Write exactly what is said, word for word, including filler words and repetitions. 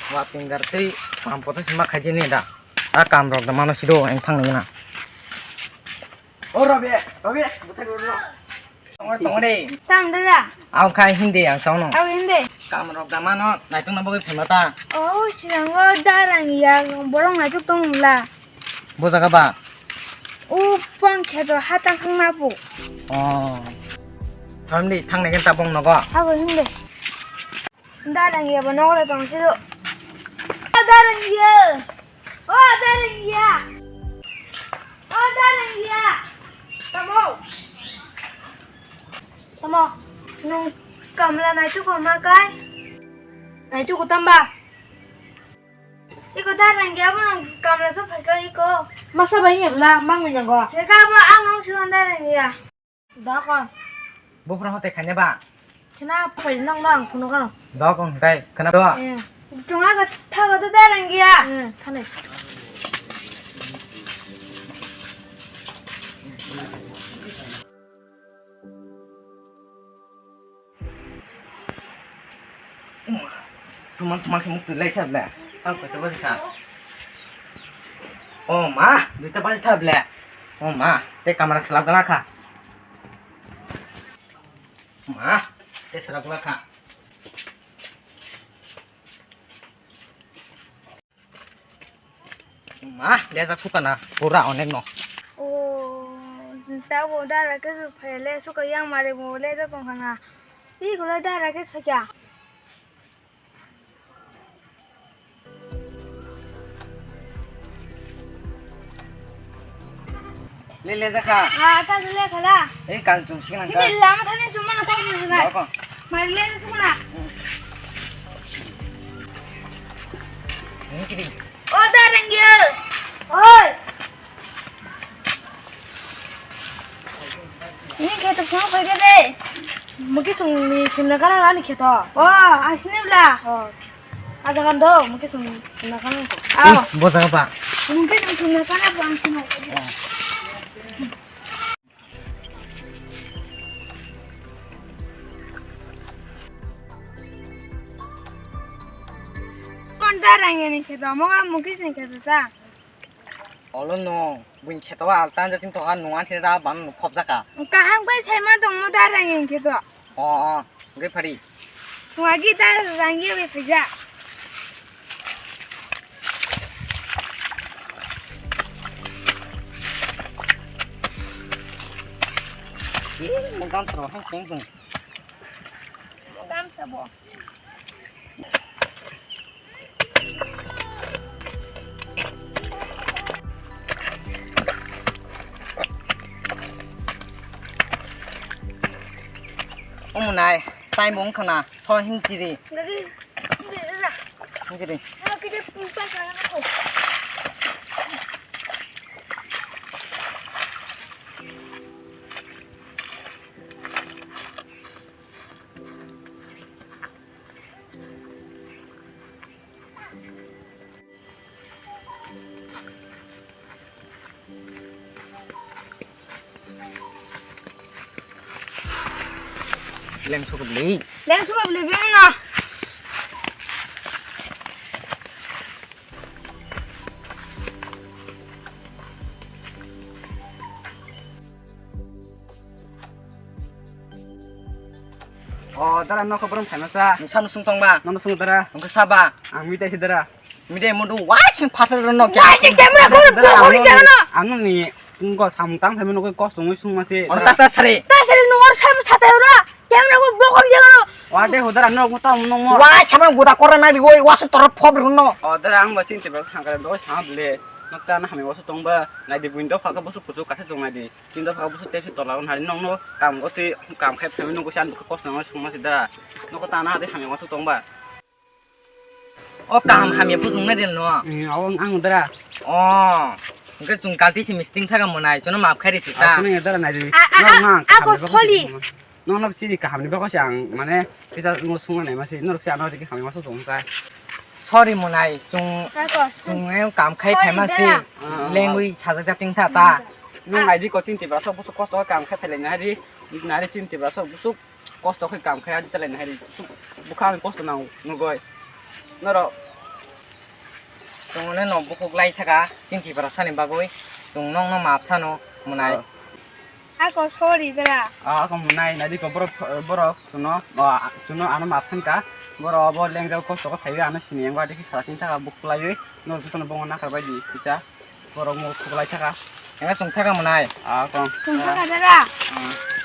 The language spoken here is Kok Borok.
Wa pingar tei pam poto sima khaidi ni da. A kam rok da mano sido ang thang nang na. O Rabi, Rabi, buthai rok. Tong tong de. Tang de da. Au khai hindi ang chau no. Au hindi. Kam rok da mano naitung na bogoi phema ta. O siang o darang ya borong na chuk tong la. Bo jaga ba. O pang khe to hatang khang na bu. O. Family thang nai ta bong nogo. Abo hindi. Darang ya bo nogo tong sido. Darang ya. O darang ya. O darang ya. Tamo. Tamo. Nung kamla nai tu ko ma kai. Nai tu ko tamba. Iko darang ya bo nung kamla so phai kai iko. Masa bai ya bla mang ni go. He ka bo ang nung suan darang ya. Dok. Buphuru hote khaina ba? Khena phai nang nang phunu kano. Dok, hwnkhe khana do. Eh. Chunga ka thago to darang ya. Eh, thane. Tumang tumang se muk tu lai kha ble. Tau koi to bajikha. O ma, duita bajikha ble. O ma, te kamera selap gala kha. Ma, te selap gala kha. Ma, lejak sukana, pura onek no. O, tabo dara ke phai le suka yang mare bo lejak tong khana. Iko le dara ke sokya. Le, le, jakha. Ah, ta le khala. Ei, kal chum sing nang ka. Ini lama thani chum mana ta le khala. Doko. Mari le sukna. Ini chiri. O, darang ya. Oi. Ini khe to phone koi de. Muki sung ni simna kana ani khe to. O, asini bla. O. Aja kan do, muki sung simna kana. Aw. Bo jaga ba. Muki sung simna kana bo ang sino. Kon darang ni khe to, mo muki sung khe to ta. Olo no, buin kheto alta anja tin toha nuan thira ban nu khop jaka. Kaham bai sai ma tong mo darang yang kheto. O, o, gai phari. Wagi darang ye be phaja. Ih, mo gam tro hang tong tong. Mo gam sabo. Omo nai, time bo wngkha na, tho hinjiri. Hinjiri. Leng suka beli. Leng suka beli beli na. O, dara, nokha borom phaima sa. Nung sano sung tong ba? Nono sung dara. Nung khe sa ba? Ang mitai si dara. Mitai mudu wai sing phatar no kya? Wai sing camera ko bokori jana no. Ang ni ngo samung tang phaima nokoi kos tongoi sung ma se. Ang tas tas sari. Tas sari nung or sam satai ura. Camera ko bokori jana no. Wa de ho dara, nok mo ta mo nong mo. Wai sama guda kora nai di woi, wa se tor phob ru no. O dara, ang ba chinti ba sangkara do sa bele. Nok ta na hami wa se tong ba. Nai di window pha ka bosu pusu ka se tong nai di. Chinta pha busu tepsi tola on hari nong no kam o twi kam khai phaimani nokoi se ani bwkha kosto nang sung ma se da. Nokho tana hade hamya wansuk tong ba. O kaham hamya busu nai del no. Ang dara. O. Hwnkhe chwng kalti se misting thaga monai chono map khai risi ta. Ako nang dara nai di. A, a, a, ako tholi. Nong nok chini kaham ni bwkha se ang mane kisa no sung nai ma se norok se ano ri kaham ni wansuk tong ta. Sorry monai, chwng, chwng ayang kam khai phaima si, lengwi sajak japing tha ta. Nung nai di ko chini tibra sok busuk kosto khe kam khai phailai nai di, nai di chini tibra sok busuk kosto khe kam khai adi chalai nai di, busuk bukha ang kosto nang nugoi. Norok Chwng no bukhuk lai thaka, chini Tipra sani bagwi. Chwng nokno maaf sano, Mwnai. Ah. Ako sorry, bera. Ah, ako Mwnai, nadi ko borok, borok, chuno, ah, chuno ano maaf khan ka. Borok abo lengjak kosto ko thaiwi ano sini yang gadi ki sara tin thaka bukhuk laiwi. No chuno bongo nakar bai di, kicha. Borok mo bukhuk lai thaka. Enga chwng thaka Mwnai. Ah, kong. Chwng thaka, dada. Ah.